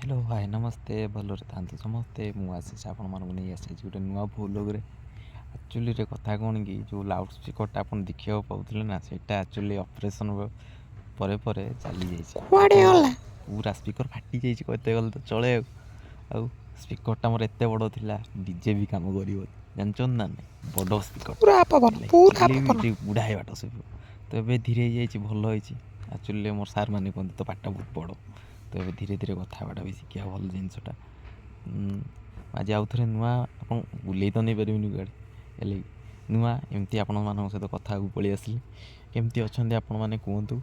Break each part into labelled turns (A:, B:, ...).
A: Hello, ହାଏ, ନମସ୍ତେ। ଭଲରେ ଥାନ୍ତୁ ସମସ୍ତେ। ମୁଁ ଆସିଛି, ଆପଣମାନଙ୍କୁ ନେଇ ଆସିଛି ଗୋଟେ ନୂଆ ଭ୍ଲଗ୍‌ରେ। ଆକ୍ଚୁଆଲିରେ କଥା କ'ଣ କି, ଯେଉଁ ଲାଉଡ଼ ସ୍ପିକର୍ଟା ଆପଣ ଦେଖିବାକୁ ପାଉଥିଲେ ନା, ସେଇଟା ଆକ୍ଚୁଆଲି ଅପରେସନ୍ ପରେ ପରେ ଚାଲିଯାଇଛି।
B: କୁଆଡ଼େ ଗଲା?
A: ପୁରା ସ୍ପିକର୍ ଫାଟି ଯାଇଛି କହିତେ ଗଲେ ତ ଚଳେ। ଆଉ ସ୍ପିକର୍ଟା ମୋର ଏତେ ବଡ଼ ଥିଲା, ଡିଜେ ବି କାମ କରିବ, ଜାଣିଛନ୍ତି ନା ନାଇଁ? ବଡ଼ ସ୍ପିକର୍।
B: ପୁରା ପବନ, ପୁରା ପବନ।
A: ଗୁଡ଼ାଏ ବାଟ ଶୁଭିବ। ତ ଏବେ ଧୀରେ ହେଇଯାଇଛି, ଭଲ ହେଇଛି। ଆକ୍ଚୁଆଲି ମୋର ସାର୍ ମାନେ କୁହନ୍ତି, ତୋ ପାଟିଟା ବହୁତ ବଡ଼। ତ ଏବେ ଧୀରେ ଧୀରେ କଥା ହେବାଟା ବି ଶିଖିବା ଭଲ ଜିନିଷଟା। ଆଜି ଆଉ ଥରେ ନୂଆ, ଆପଣ ବୁଲେଇ ତ ନେଇପାରିବିନି କୁଆଡ଼େ, ହେଲେ ନୂଆ ଏମିତି ଆପଣମାନଙ୍କ ସହିତ କଥା ହେବାକୁ ପଳେଇ ଆସିଲି। କେମିତି ଅଛନ୍ତି ଆପଣମାନେ କୁହନ୍ତୁ।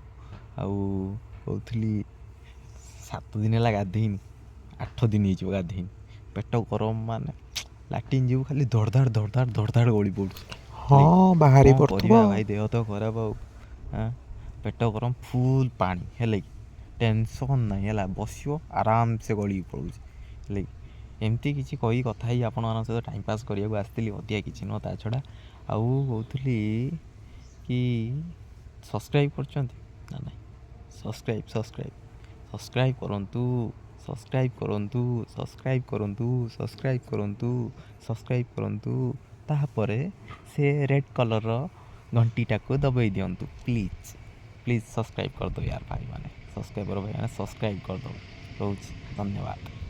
A: ଆଉ କହୁଥିଲି, 7 ଦିନ ହେଲା ଗାଧେଇନି, 8 ଦିନ ହେଇଯିବ ଗାଧେଇନି। ପେଟ ଗରମ, ମାନେ ଲାଟିନ୍ ଯିବୁ ଖାଲି ଧଡ଼ ଧାଡ଼ ଧଡ଼ ଧାଡ଼ ଧଡ଼ ଧାଡ଼ ଗଳି ପଡ଼ୁଛି।
B: ହଁ, ବାହାରି
A: କ'ଣ
B: ପଡ଼ୁଥିବ।
A: କରିବା ଭାଇ, ଦେହ ତ ଖରାପ। ଆଉ ପେଟ ଗରମ, ଫୁଲ୍ ପାଣି ହେଲେ କି ଟେନସନ୍ ନାହିଁ, ହେଲା ବସିବ ଆରାମସେ ଗଳିକି ପଳଉଛି। ହେଲେ କି ଏମିତି କିଛି କହି କଥା ହେଇ ଆପଣମାନଙ୍କ ସହିତ ଟାଇମ୍ ପାସ୍ କରିବାକୁ ଆସିଥିଲି, ଅଧିକା କିଛି ନୁହଁ ତା ଛଡ଼ା। ଆଉ କହୁଥିଲି କି, ସବସ୍କ୍ରାଇବ୍ କରିଛନ୍ତି ନା ନାହିଁ? ସବସ୍କ୍ରାଇବ୍, ସବସ୍କ୍ରାଇବ୍, ସବସ୍କ୍ରାଇବ୍ କରନ୍ତୁ, ସବସ୍କ୍ରାଇବ୍ କରନ୍ତୁ, ସବସ୍କ୍ରାଇବ୍ କରନ୍ତୁ, ସବସ୍କ୍ରାଇବ୍ କରନ୍ତୁ, ସବସ୍କ୍ରାଇବ୍ କରନ୍ତୁ। ତାପରେ ସେ ରେଡ଼୍ କଲର୍ର ଘଣ୍ଟିଟାକୁ ଦବାଇ ଦିଅନ୍ତୁ। ପ୍ଲିଜ୍, ପ୍ଲିଜ୍ ସବସ୍କ୍ରାଇବ୍ କରିଦେବ ୟାର ଭାଇମାନେ। ସବସ୍କ୍ରାଇବର ଭାଇମାନେ, ସବସ୍କ୍ରାଇବ୍ କରିଦେବ। ରହୁଛି, ଧନ୍ୟବାଦ।